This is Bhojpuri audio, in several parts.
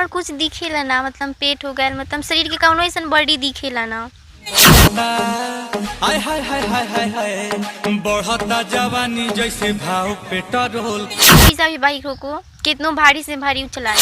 हमर कुछ दिखेला ना, मतलब पेट हो गया, मतलब शरीर के कौनो ऐसन बॉडी दिखेला ना। हाय हाय हाय हाय हाय हाय, बढ़ता जवानी जैसे भाव पेट्रोल। पैसा भी बाइक हो को कितनो भारी से भारी उ चला ले।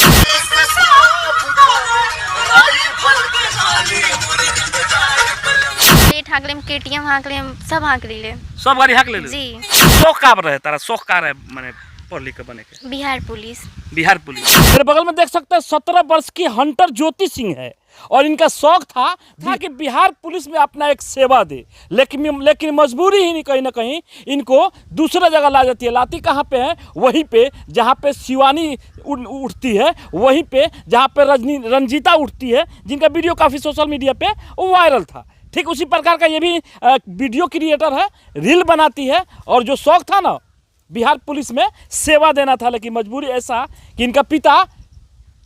बुलेट हाँक लेम, केटीएम हाँक लेम, सब हाँक लीले। सब गाड़ी हाँक ले। जी। शौक का रहे तारा? शौक का रहे माने पढ़ लिख के बने के? बिहार पुलिस। बिहार पुलिस। मेरे बगल में देख सकते हैं 17 वर्ष की हंटर ज्योति सिंह है और इनका शौक था कि बिहार पुलिस में अपना एक सेवा दे, लेकिन लेकिन मजबूरी ही नहीं, कहीं ना कहीं इनको दूसरा जगह ला जाती है। लाती कहाँ पे है? वहीं पे जहाँ पे शिवानी उठती है, वहीं पे जहाँ पे रजनी रंजीता उठती है, जिनका वीडियो काफ़ी सोशल मीडिया पे वायरल था। ठीक उसी प्रकार का ये भी वीडियो क्रिएटर है, रील बनाती है और जो शौक था ना, बिहार पुलिस में सेवा देना था, लेकिन मजबूरी ऐसा कि इनका पिता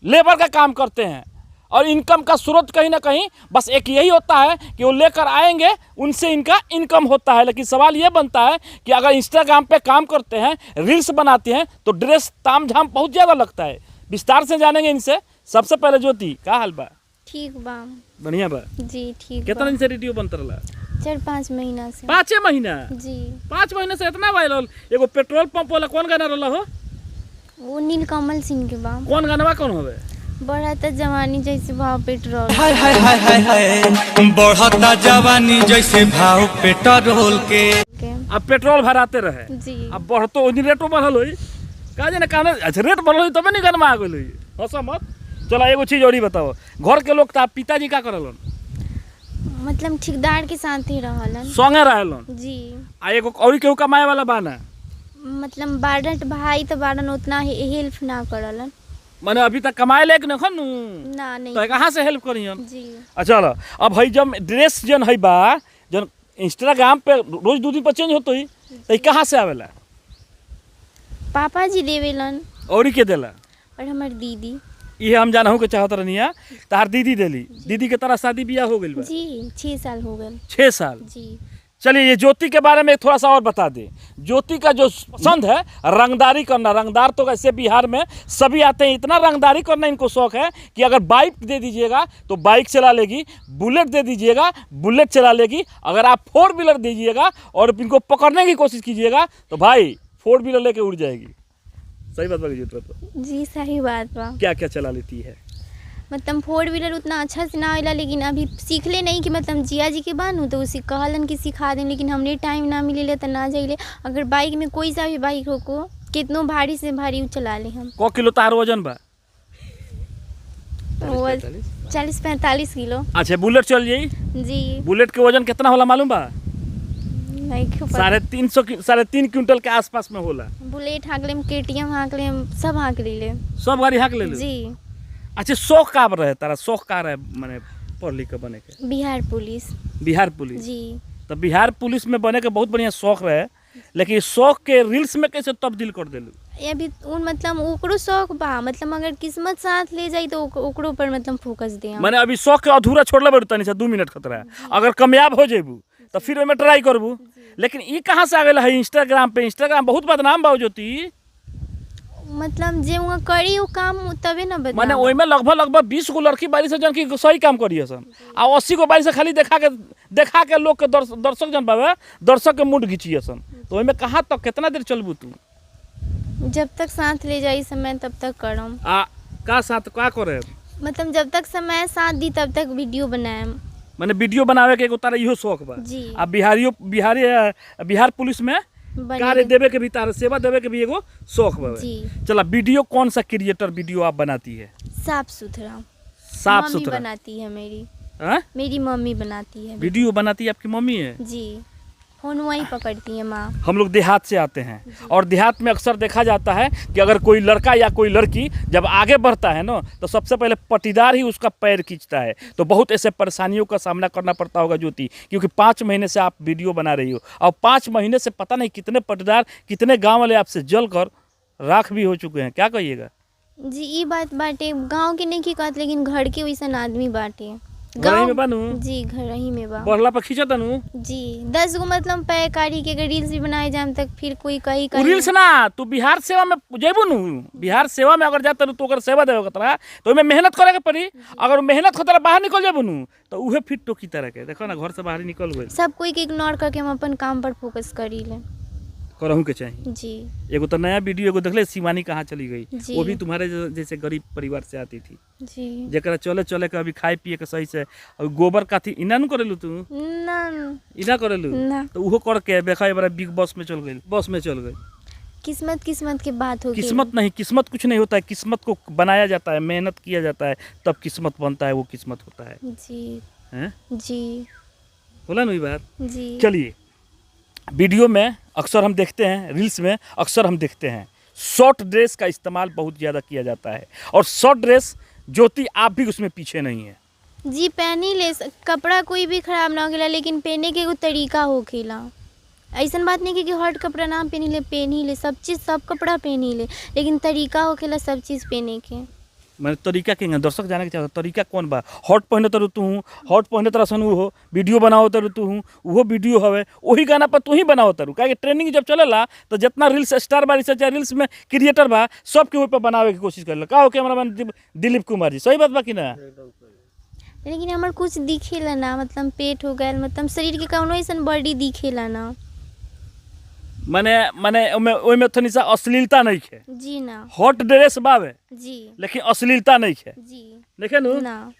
लेबर का काम करते हैं और इनकम का स्रोत कहीं ना कहीं बस एक यही होता है कि वो लेकर आएंगे, उनसे इनका इनकम होता है। लेकिन सवाल ये बनता है कि अगर इंस्टाग्राम पे काम करते हैं, रील्स बनाते हैं, तो ड्रेस ताम झाम बहुत ज़्यादा लगता है। विस्तार से जानेंगे इनसे। सबसे पहले ज्योति, का हाल बा? ठीक बा। बढ़िया बा? जी, ठीक कितना बा। दिन से वीडियो बनत रहा? 4-5 महीना से। 5 महीना? जी। 5 महीने से इतना वायरल। एगो पेट्रोल पंप वाला कौन गाना रहा हो? वो नीलकमल सिंह के बा। कौन गाना, कौन होवे? बढ़ता जवानी जैसे भाव पेट्रोल। हाय हाय हाय हाय हाय, बढ़ता जवानी जैसे भाव पेट्रोल के। के। अब पेट्रोल भराते रहे? जी। अब बढ़तो ओनी रेटो बढ़ल होई, का जाने काने। अच्छा, रेट बढ़ल होई तबे नहीं गाना आ गेल होई। हंसो मत। चलो, एगो चीज और ही बताओ, घर के लोग ता पिताजी का करलन? मतलब ठेकेदार के साथ ही रहलन। संगे रहलन? जी। आ एगो और केहू कमाए वाला बाना? मतलब बारन भाई तो बारन, उतना हेल्प ना करलन। माने अभी तक कमाए लायक न नु? ना, नहीं। तो कहाँ से हेल्प करियन? जी। अच्छा ल, अब हई जब ड्रेस जन हई बा, जन इंस्टाग्राम पे रोज 2 दिन पर चेंज होतो ही, तो ई कहाँ से आवेला? पापा जी देवेलन। और के देला? और हमर दीदी। इहे हम जानहू के चाहत रहनिया। तार दीदी देली। दीदी के तरह शादी बियाह हो गइल बा? जी, 6 साल हो गए। 6 साल? जी। चलिए, ये ज्योति के बारे में थोड़ा सा और बता दें। ज्योति का जो पसंद है रंगदारी करना, रंगदार तो ऐसे बिहार में सभी आते हैं, इतना रंगदारी करना इनको शौक है कि अगर बाइक दे दीजिएगा तो बाइक चला लेगी, बुलेट दे दीजिएगा बुलेट चला लेगी, अगर आप फोर व्हीलर दीजिएगा और इनको पकड़ने की कोशिश कीजिएगा तो भाई फोर व्हीलर लेके उड़ जाएगी। सही बात बाकी तो? जी, सही बात बा। क्या क्या चला लेती है? मतलब फोर व्हीलर उतना अच्छा से ना आइला, लेकिन अभी सीखले नहीं कि मतलब जिया जी के बानू तो उसी कहलन कि सिखा दें, लेकिन हमने टाइम ना मिले तो ना जाइले। अगर बाइक में कोई सा भी बाइक हो को कितनो भारी से भारी उ चला ले हम। क किलो तार वजन बा? वो 40-45 किलो। अच्छा, बुलेट चल जाई? जी। बुलेट के वजन कितना होला, मालूम बा? नहीं क्यों पता। 350, 3.5 क्विंटल के आसपास में होला। बुलेट हाँक लेम, केटीएम हाँक लेम, सब हाँक लीले। सब गाड़ी हाँक ले? जी। अच्छा, शौक का रहे तारा? शौक का रहे माने पढ़ लिख के बने के? बिहार पुलिस। बिहार पुलिस? जी। तो बिहार पुलिस में बने के बहुत बढ़िया शौक रहे, लेकिन शौक के रील्स में कैसे तब्दील कर देलू? ये अभी उन मतलब ओकरो शौक बा, मतलब अगर किस्मत साथ ले जाई तो ओकरो पर मतलब फोकस दे हम। माने अभी शौक के अधूरा छोड़ले बड़ू तनी सा 2 मिनट खतरा है। अगर कामयाब हो जेबू तो फिर ओहिमे ट्राई करबू। लेकिन ई कहाँ से आ गेल है इंस्टाग्राम पे? इंस्टाग्राम बहुत बदनाम बा ज्योति। मतलब जे वहाँ करी वो काम तबे ना बदनाम। माने ओहिमे लगभग लगभग 20 गो लड़की बारी से जन की सही काम करी सन आ 80 गो बारी से खाली देखा के लोग के दर्शक जन बावे, दर्शक के मूड घिचिए सन। तो ओहिमे कहाँ तक, कितना देर चलबू तू? जब तक साथ ले जाई समय तब तक करम। आ का साथ का करे? मतलब जब तक समय साथ दी तब तक वीडियो बनाएम। माने वीडियो बनावे के एगो तारा इहो शौक बा? जी। आ बिहारियो बिहारी बिहार पुलिस में बने। कार्य देवे के भी, तारा सेवा देवे के भी एगो शौक बा? जी। चला, वीडियो कौन सा क्रिएटर वीडियो आप बनाती है? साफ सुथरा। साफ मम्मी सुथरा। बनाती है मेरी। हाँ? मेरी मम्मी बनाती है। वीडियो बनाती है आपकी मम्मी है? जी, फोन वही पकड़ती है माँ। हम लोग देहात से आते हैं और देहात में अक्सर देखा जाता है कि अगर कोई लड़का या कोई लड़की जब आगे बढ़ता है ना, तो सबसे पहले पटीदार ही उसका पैर खींचता है। तो बहुत ऐसे परेशानियों का सामना करना पड़ता होगा ज्योति, क्योंकि 5 महीने से आप वीडियो बना रही हो और 5 महीने से पता नहीं कितने पटीदार, कितने गाँव वाले आपसे जल कर राख भी हो चुके हैं। क्या कहिएगा? जी, ई बात बाटे। गांव के नहीं की कहत, लेकिन घर के वैसन आदमी बाटे। घरही में बानू? जी, घर ही में बा। बढ़ला पर खींचत नु? जी, 10 गो मतलब पैकारी के अगर रील्स भी बनाए जाम तक फिर कोई कही उ कही रील्स ना, तू बिहार सेवा में जेबू नु, बिहार सेवा में अगर जाता तो ओकर सेवा देवे के तोरा तो ओमे मेहनत करे के पड़ी। अगर मेहनत खतरा बाहर निकल जेबू नु तो उहे फिर टोकी तरह के देखो ना, घर से बाहर ही निकल गइल। सब कोई के इग्नोर करके हम अपन काम पर फोकस करी ले। करहूं के चाहिए। जी। एगो तो नया वीडियो एगो देखले, शिवानी कहाँ चली गई, जी। वो भी तुम्हारे जैसे गरीब परिवार से आती थी। जी। जेकरा चले चले के अभी खाए पिए के सही से और गोबर काथी इना नु करेलू तू? ना। इना करेलू? ना। तो उहो करके देखा बड़ा बिग बॉस में चल गई, बॉस में चल गई। किस्मत, किस्मत के बात हो गई। किस्मत नहीं, किस्मत कुछ नहीं होता है, किस्मत को बनाया जाता है, मेहनत किया जाता है तब किस्मत बनता है, वो किस्मत होता है। जी। हैं? जी। बोला ना वही बात? जी। चलिए, वीडियो में अक्सर हम देखते हैं, रील्स में अक्सर हम देखते हैं शॉर्ट ड्रेस का इस्तेमाल बहुत ज़्यादा किया जाता है और शॉर्ट ड्रेस ज्योति आप भी उसमें पीछे नहीं है। जी, पहनी ले, कपड़ा कोई भी खराब ना होखेला, लेकिन पहने के एगो तरीका होखेला। ऐसन बात नहीं कि हॉट कपड़ा ना पहनी ले, पहनी ले सब चीज़, सब कपड़ा पहनी ले, लेकिन तरीका होखेला सब चीज़ पहने के। मैंने तरीका के दर्शक जाने के चाहता तरीका कौन बा? हॉट पहने तरु तू, हॉट पहने तरह सन हो, वीडियो बनाओ तरु तू, उहो वीडियो हवे, वही गाना पर तू ही बनाओ तरु। काहे कि ट्रेंडिंग जब चलेला तो जितना रील्स स्टार बा, चाहे रील्स में क्रिएटर बा, सबके ऊपर बनावे के कोशिश करेला। का हो के हमारा दिलीप कुमार जी, सही बात बा कि ना? लेकिन हमार कुछ दिखेला ना, मतलब पेट हो गया, मतलब शरीर के कौनो ऐसन बॉडी दिखेला ना। माने माने ओमे ओमे तनी सा अश्लीलता नहीं है। जी ना। हॉट ड्रेस बावे जी। लेकिन अश्लीलता नहीं है। जी। देखे नु? ना।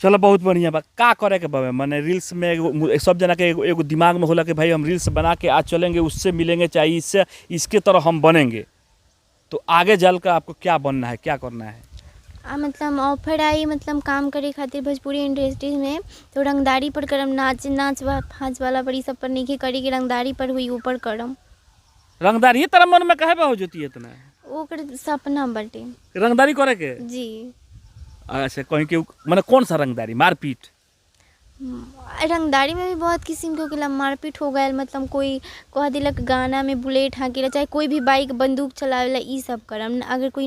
चलो बहुत बढ़िया बा। का करे के बावे? माने रील्स में एगो सब जना के एगो, एगो दिमाग में होला कि भाई हम रील्स बना के आज चलेंगे, उससे मिलेंगे, चाहे इससे इसके तरह हम बनेंगे, तो आगे चल कर आपको क्या बनना है, क्या करना है? आ मतलब ऑफर आई मतलब काम करे खातिर भोजपुरी इंडस्ट्री में, तो रंगदारी पर करम, नाच नाच फाँच वाला पर ई सब पर नहीं करी के रंगदारी पर हुई ऊपर करम। रंगदारी तरह मन में काहे बा हो ज्योति इतना? ओकर सपना बटे। रंगदारी करे के? जी। अच्छा, कहीं के माने कौन सा रंगदारी? मारपीट? रंगदारी में भी बहुत किस्म के होखेला, मारपीट हो गया, मतलब कोई कह दिलक गाना में बुलेट हाँकेला, चाहे कोई भी बाइक बंदूक चलावेला, ई सब करम अगर कोई।